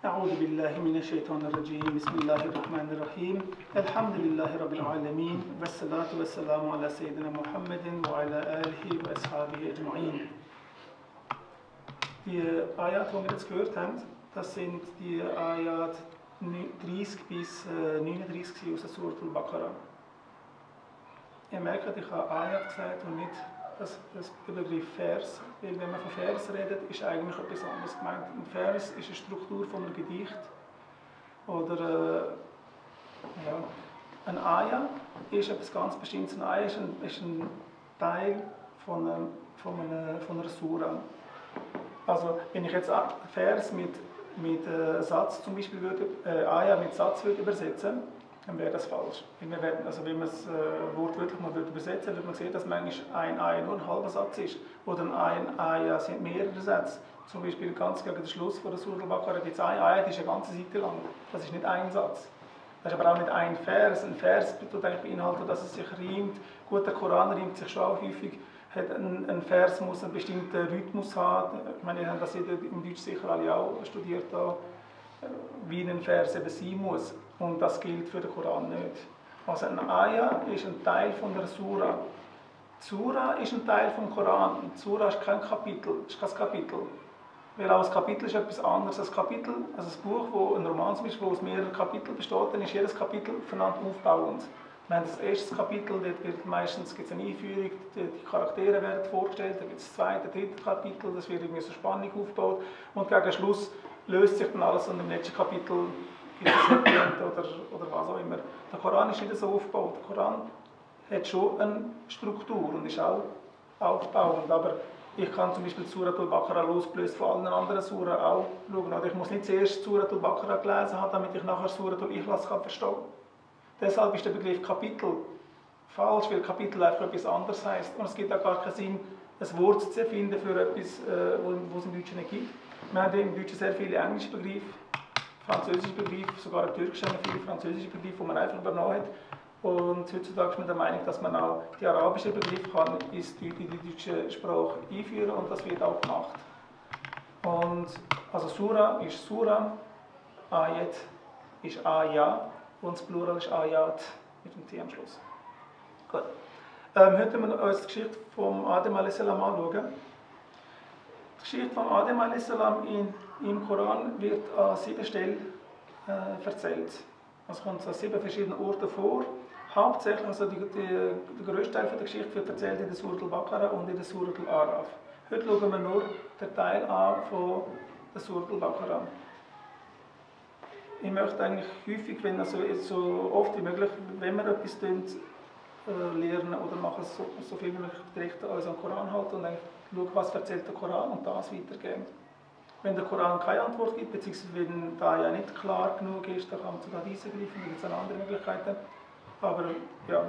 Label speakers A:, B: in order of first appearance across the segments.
A: أعوذ بالله من الشيطان الرجيم بسم الله الرحمن الرحيم الحمد لله رب العالمين والصلاة والسلام على سيدنا محمد وعلى آله وأصحابه أجمعين. Die Ayat, die wir jetzt gehört haben, das sind die Ayat 30 bis 39 aus der Surah Al-Baqarah. Ihr merkt, ich habe Ayat gesagt und nicht der Begriff Vers, weil wenn man von Vers redet, ist eigentlich etwas anderes gemeint. Ein Vers ist eine Struktur von einem Gedicht oder ein Ayah ist etwas ganz Bestimmtes. Ein Ayah ist ein Teil von einer Surah. Also wenn ich jetzt einen Vers mit Satz zum Beispiel Ayah mit Satz würde übersetzen, dann wäre das falsch. Wenn man es wortwörtlich mal übersetzen würde, man sehen, dass manchmal ein Ayah nur ein halber Satz ist. Oder ein Ayah sind mehrere Sätze. Zum Beispiel ganz gegen den Schluss von der Surah Al-Baqarah gibt es ein Ayah, die ist eine ganze Seite lang. Das ist nicht ein Satz. Das ist aber auch nicht ein Vers. Ein Vers beinhaltet, dass es sich reimt. Gut, der Koran reimt sich schon auch häufig. Ein Vers muss einen bestimmten Rhythmus haben. Ich meine, ihr habt das im Deutsch sicher alle auch studiert, wie ein Vers eben sein muss. Und das gilt für den Koran nicht. Also ein Ayah ist ein Teil von der Surah. Die Surah ist ein Teil vom Koran. Und die Surah ist kein Kapitel. Weil auch ein Kapitel ist etwas anderes. Ein Kapitel, also ein Buch, ein Roman zum Beispiel, wo aus mehreren Kapiteln besteht, dann ist jedes Kapitel voneinander aufbauend. Wir haben das erste Kapitel, dort wird meistens gibt's eine Einführung, die Charaktere werden vorgestellt, dann gibt es das zweite, dritte Kapitel, das wird irgendwie so Spannung aufgebaut und gegen Schluss löst sich dann alles und im letzten Kapitel gibt es ein Ende oder was auch immer. Der Koran ist nicht so aufgebaut. Der Koran hat schon eine Struktur und ist auch aufbauend, aber ich kann zum Beispiel Surah Al-Baqarah losgelöst von allen anderen Surah auch schauen. Oder ich muss nicht zuerst Surah Al-Baqarah gelesen haben, damit ich nachher Surah Al-Ikhlas verstehen kann. Deshalb ist der Begriff Kapitel falsch, weil Kapitel einfach etwas anderes heisst. Und es gibt auch gar keinen Sinn, ein Wort zu erfinden für etwas, was es im Deutschen nicht gibt. Wir haben im Deutschen sehr viele englische Begriffe, französische Begriffe, sogar im Türkischen haben wir viele französische Begriffe, die man einfach übernommen hat. Und heutzutage ist man der Meinung, dass man auch die arabischen Begriffe kann in die deutsche Sprache einführen und das wird auch gemacht. Und also Surah ist Surah, Ayat ist Ayah. Und das Plural ist Ayat mit dem T am Schluss. Gut. Heute wollen wir uns die Geschichte von Adem a.s. anschauen. Die Geschichte von Adem a.s. im Koran wird an 7 Stellen erzählt. Es kommt an 7 verschiedenen Orten vor. Hauptsächlich, also der grösste Teil der Geschichte wird erzählt in der Surah Al-Baqarah und in der Surah Al-Araf. Heute schauen wir nur den Teil an von der Surah Al-Baqarah. Ich möchte eigentlich häufig, wenn also so oft wie möglich, wenn wir etwas lernen oder machen, so viel wie möglich direkt uns am Koran halten und schauen, was erzählt der Koran und das weitergeben. Wenn der Koran keine Antwort gibt, beziehungsweise wenn da ja nicht klar genug ist, dann kann man sogar diese greifen, dann gibt es andere Möglichkeiten. Aber ja,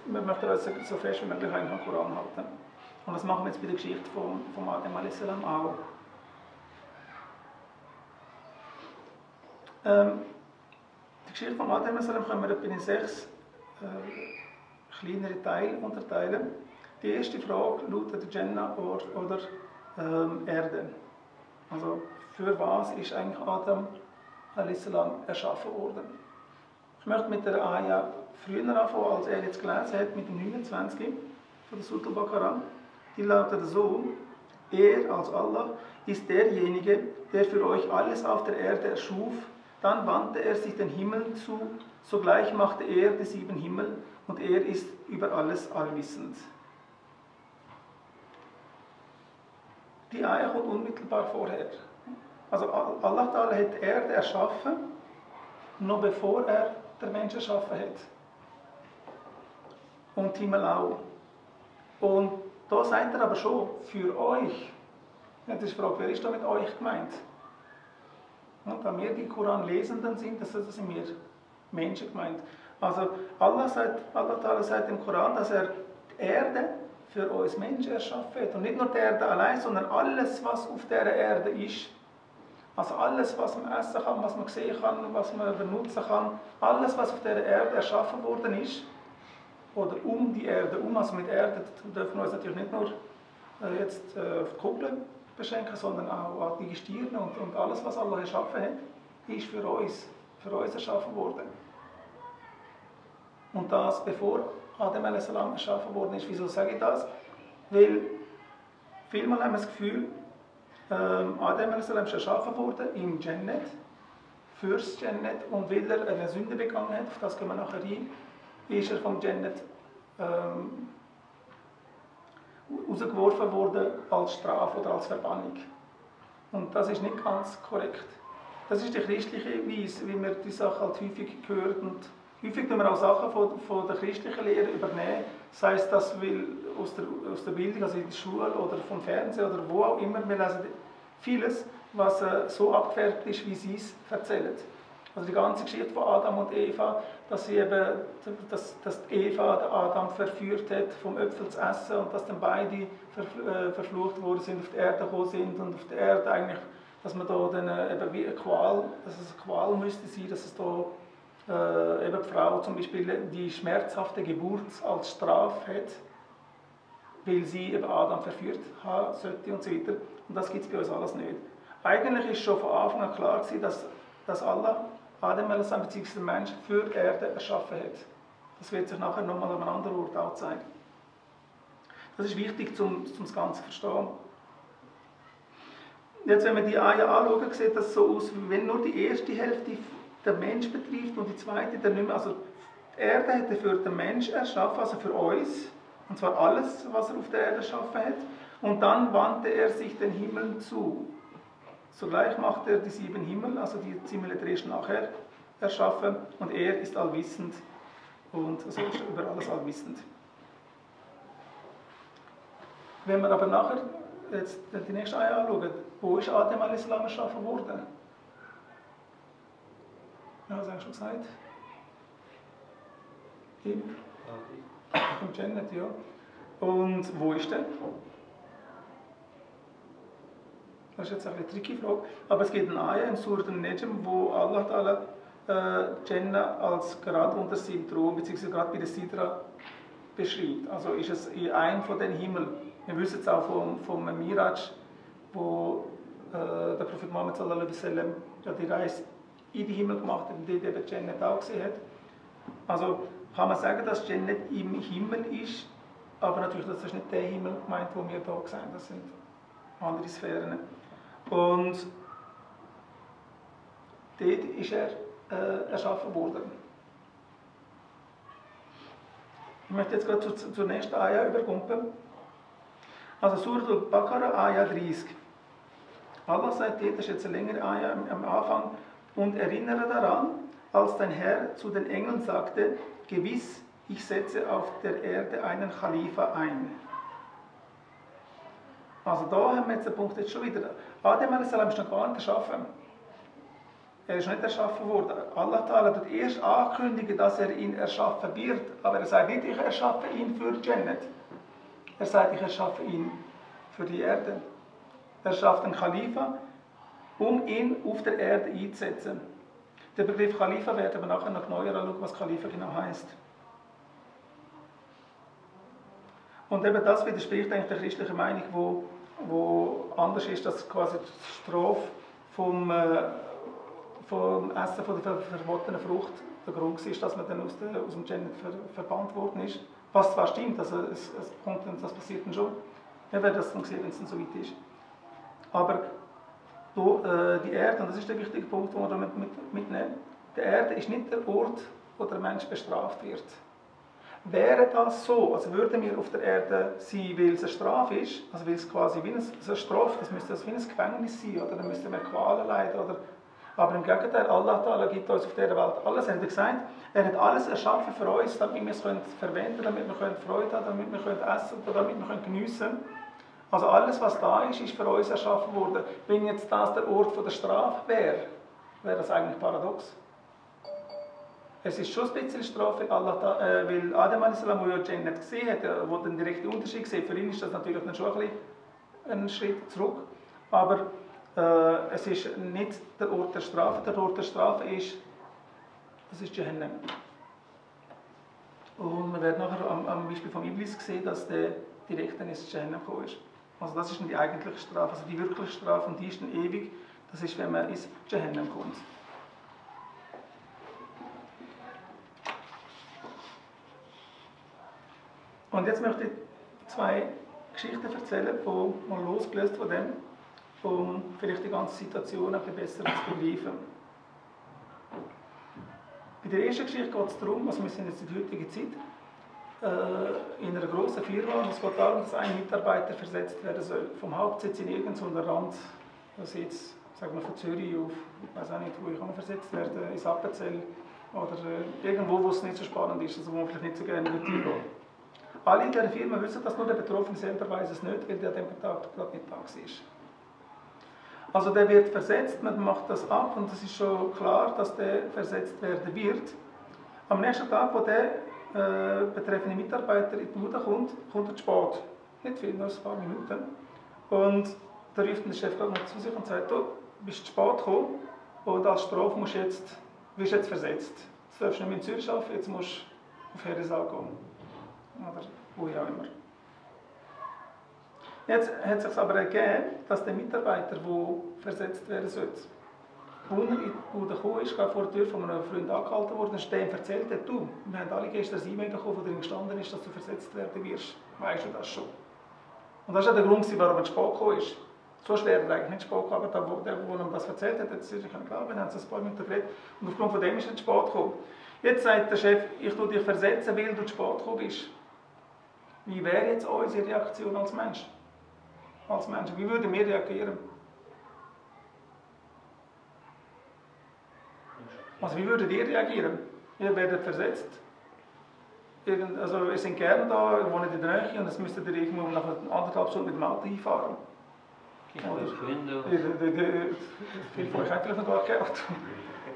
A: wir möchten uns so fest wie möglich am Koran halten. Und das machen wir jetzt bei der Geschichte von Adem a.s. auch. Die Geschichte von Adem können wir in 6 kleinere Teile unterteilen. Die erste Frage lautet Jannah oder Erde. Also für was ist eigentlich Adam a.s. erschaffen worden? Ich möchte mit der Ayah früher anfangen, als er jetzt gelesen hat, mit dem 29 von der Surah Al-Baqarah. Die lautet so: Er, als Allah, ist derjenige, der für euch alles auf der Erde erschuf. Dann wandte er sich den Himmel zu, sogleich machte er die 7 Himmel und er ist über alles allwissend. Die Ayah kommt unmittelbar vorher. Also Allah Ta'ala hat die Erde erschaffen, noch bevor er den Menschen erschaffen hat. Und die Himmel auch. Und da sagt er aber schon, für euch. Ja, das ist die Frage, wer ist da mit euch gemeint? Und da wir die Koran-Lesenden sind, das sind wir Menschen gemeint. Also Allah Ta'ala sagt im Koran, dass er die Erde für uns Menschen erschaffen hat. Und nicht nur die Erde allein, sondern alles, was auf dieser Erde ist. Also alles, was man essen kann, was man sehen kann, was man benutzen kann. Alles, was auf dieser Erde erschaffen worden ist. Oder um die Erde, also mit Erde dürfen wir uns natürlich nicht nur jetzt auf die Kuppel beschränken, sondern auch an die Gestirne und alles, was Allah erschaffen hat, ist für uns erschaffen worden. Und das, bevor Adam a.s. erschaffen worden ist. Wieso sage ich das? Weil vielmal haben wir das Gefühl, Adam a.s. ist erschaffen worden im Jannat, fürs Jannat, und weil er eine Sünde begangen hat, auf das gehen wir nachher rein, ist er vom Jannat rausgeworfen worden als Strafe oder als Verbannung. Und das ist nicht ganz korrekt. Das ist die christliche Weise, wie man die Sache halt häufig hört. Und häufig tun wir auch Sachen von der christlichen Lehre übernehmen, sei es das aus der Bildung, also in der Schule oder vom Fernsehen oder wo auch immer. Wir lesen vieles, was so abgefärbt ist, wie sie es erzählen. Also die ganze Geschichte von Adam und Eva, dass Eva den Adam verführt hat, vom Äpfel zu essen, und dass dann beide verflucht worden sind, auf die Erde gekommen sind, und auf der Erde eigentlich, dass man da dann eben wie eine Qual, dass es eine Qual müsste sein, dass es da eben die Frau zum Beispiel die schmerzhafte Geburt als Strafe hat, weil sie eben Adam verführt haben sollte und so weiter. Und das gibt es bei uns alles nicht. Eigentlich ist schon von Anfang an klar gewesen, dass Allah Adam bzw. der Mensch für die Erde erschaffen hat. Das wird sich nachher nochmal an einem anderen Ort auch zeigen. Das ist wichtig, um das Ganze zu verstehen. Jetzt, wenn wir die Eier anschauen, sieht das so aus, wie wenn nur die erste Hälfte der Mensch betrifft und die zweite dann nicht mehr. Also die Erde hat er für den Mensch erschaffen, also für uns, und zwar alles, was er auf der Erde erschaffen hat. Und dann wandte er sich den Himmel zu. Sogleich macht er die 7 Himmel, also die 7 Himmel erst nachher erschaffen, und er ist allwissend und also ist über alles allwissend. Wenn wir aber nachher jetzt die nächste Eier anschauen, wo ist Adam a.s. erschaffen worden? Ja, das habe ich schon gesagt. Im Jannat, ja. Und wo ist der? Das ist jetzt eine tricky Frage. Aber es gibt eine Ayah in Surah An-Najm, wo Allah Ta'ala Jannah als gerade unter dem Thron, beziehungsweise gerade bei der Sidra beschreibt. Also ist es in einem von den Himmel. Wir wissen es auch vom Miraj, wo der Prophet Muhammad sallallahu alaihi wasallam die Reise in die Himmel gemacht hat und dort eben Jannat auch gesehen hat. Also kann man sagen, dass Jannat im Himmel ist, aber natürlich, das ist nicht der Himmel gemeint, wo wir hier sehen. Das sind andere Sphären. Und dort ist er erschaffen worden. Ich möchte jetzt gerade zur nächsten Ayah überkumpeln. Also Surah Al-Baqarah, Ayah 30. Allah sagt, das ist jetzt eine längere Ayah am Anfang. Und erinnere daran, als dein Herr zu den Engeln sagte, gewiss, ich setze auf der Erde einen Khalifa ein. Also da haben wir jetzt den Punkt jetzt schon wieder. Adam a.s. ist noch gar nicht erschaffen. Er ist nicht erschaffen worden. Allah Ta'ala wird erst ankündigen, dass er ihn erschaffen wird. Aber er sagt nicht, ich erschaffe ihn für Jannat. Er sagt, ich erschaffe ihn für die Erde. Er schafft einen Khalifa, um ihn auf der Erde einzusetzen. Der Begriff Khalifa werden wir nachher noch genauer anschauen, was Khalifa genau heißt. Und eben das widerspricht eigentlich der christlichen Meinung, wo anders ist, dass quasi die Strafe vom Essen von der verbotenen Frucht der Grund ist, dass man dann aus dem Jannat verbannt worden ist. Was zwar stimmt, also das passiert dann schon. Wir werden das dann sehen, wenn es dann so weit ist. Aber die Erde, und das ist der wichtige Punkt, den wir mitnehmen, die Erde ist nicht der Ort, wo der Mensch bestraft wird. Wäre das so, also würden wir auf der Erde sein, weil es eine Strafe ist, also weil es quasi wie eine Strafe, das müsste wie ein Gefängnis sein, oder dann müssten wir Qualen leiden, oder... Aber im Gegenteil, Allah Ta'ala gibt uns auf dieser Welt alles. Er hat gesagt, er hat alles erschaffen für uns, damit wir es verwenden können, damit wir Freude haben, damit wir essen können, damit wir geniessen können. Also alles, was da ist, ist für uns erschaffen worden. Wenn jetzt das der Ort der Strafe wäre, wäre das eigentlich paradox. Es ist schon ein bisschen Strafe, weil Adam a.s., der ja Jannat gesehen hat, der den direkten Unterschied sieht. Für ihn ist das natürlich dann schon ein Schritt zurück. Aber es ist nicht der Ort der Strafe. Der Ort der Strafe ist Jahannam. Und wir werden nachher am Beispiel von Iblis sehen, dass der direkt ins Jahannam gekommen ist. Also das ist dann die eigentliche Strafe. Also die wirkliche Strafe, und die ist dann ewig, das ist, wenn man ins Jahannam kommt. Und jetzt möchte ich 2 Geschichten erzählen, die mal losgelöst von dem, um vielleicht die ganze Situation ein bisschen besser zu begreifen. Bei der ersten Geschichte geht es darum, also wir sind jetzt in der heutigen Zeit, in einer grossen Firma, und es geht darum, dass ein Mitarbeiter versetzt werden soll. Vom Hauptsitz in irgendeinem Rand, also jetzt, sagen wir von Zürich auf, ich weiß auch nicht, wo ich kann versetzt werden, ins Appenzell oder irgendwo, wo es nicht so spannend ist, also wo man vielleicht nicht so gerne hingehen. Alle in dieser Firma wissen, dass nur der Betroffene selber weiß es nicht, weil der an dem Tag gerade nicht da war. Also der wird versetzt, man macht das ab und es ist schon klar, dass der versetzt werden wird. Am nächsten Tag, wo der betreffende Mitarbeiter in die Bude kommt, kommt er zu spät. Nicht viel, nur ein paar Minuten. Und da ruft der Chef gerade mal zu sich und sagt, du bist zu spät gekommen und als Strafe wirst du jetzt versetzt. Jetzt darfst du nicht mehr in Zürich arbeiten, jetzt musst du auf Heeresal gehen. Oder wo auch immer. Jetzt hat es sich aber ergeben, dass der Mitarbeiter, der versetzt werden sollte, als er in die Bude gekommen ist, gerade vor der Tür von einem Freund angehalten worden, und dem erzählt hat, du, wir haben alle gestern ein E-Mail bekommen, wo drin gestanden ist, dass du versetzt werden wirst. Weißt du das schon? Und das war der Grund, warum er zu spät gekommen ist. So schwer er eigentlich nicht zu spät gekommen, aber der ihm das erzählt hat, hat es sich klar, wir haben es ein paar Minuten geredet, und aufgrund von dem ist er zu spät gekommen. Jetzt sagt der Chef, ich tue dich versetzen, weil du zu spät gekommen bist. Wie wäre jetzt unsere Reaktion als Mensch? Als Menschen, wie würden wir reagieren? Also wie würdet ihr reagieren? Ihr werdet versetzt. Also wir sind gerne da, wir wohnen in der Nähe und jetzt müsst ihr irgendwo nach 1,5 Stunden mit dem Auto einfahren.
B: Ich würde künden.
A: Viele von euch haben vielleicht noch gar kein Auto.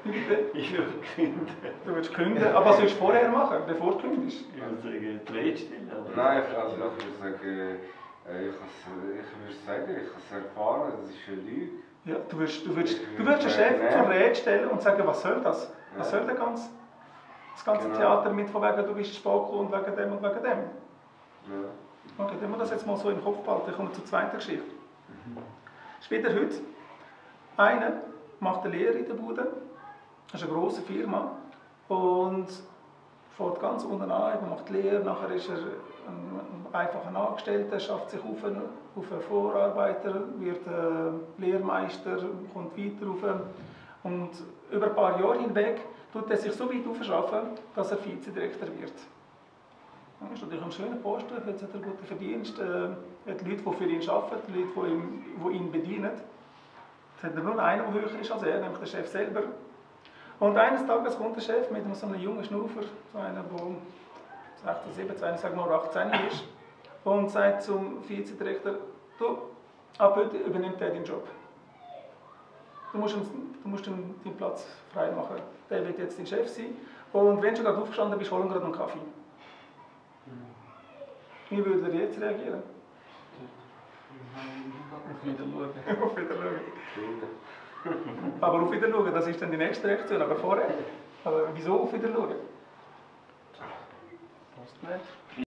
B: Ich würde künden.
A: Du würdest künden, aber was würdest du vorher machen, bevor du kündest?
B: Ich würde sagen, die Rede stellen.
C: Nein, also ich würde sagen, ich habe es erfahren, das ist eine Lüge.
A: Ja, du würdest den Chef zur Rede stellen und sagen, was soll das? Was soll das ganze Theater mit von wegen, du bist zu spät gekommen und wegen dem und wegen dem? Ja. Okay, dann wir das jetzt mal so im Kopf behalten. Ich komme zur zweiten Geschichte. Später heute, einer macht eine Lehre in der Bude, das ist eine grosse Firma, und fährt ganz unten an, macht die Lehre, nachher ist er ein einfacher Angestellter, schafft sich auf einen Vorarbeiter, wird Lehrmeister, kommt weiter rauf, und über ein paar Jahre hinweg tut er sich so weit aufschaffen, dass er Vizedirektor wird. Das ist natürlich ein schöner Posten, jetzt hat er guten Verdienst, hat Leute, die für ihn arbeiten, Leute, die ihn bedienen. Jetzt hat er nur einen, der höher ist als er, nämlich der Chef selber. Und eines Tages kommt der Chef mit so einem jungen Schnaufer, so einer, der 16, 17, ich sage mal 18 ist, und sagt zum Vizedirektor, du, ab heute übernimmt er deinen Job. Du musst ihm deinen Platz frei machen. Der wird jetzt dein Chef sein. Und wenn du gerade aufgestanden bist, hol ihm gerade einen Kaffee. Wie würde er jetzt reagieren?
B: Auf Wiedersehen.
A: Auf Wiedersehen. Aber auf Wiedersehen, das ist dann die nächste Reaktion. Aber vorher, wieso auf Wiedersehen?
B: Passt nicht.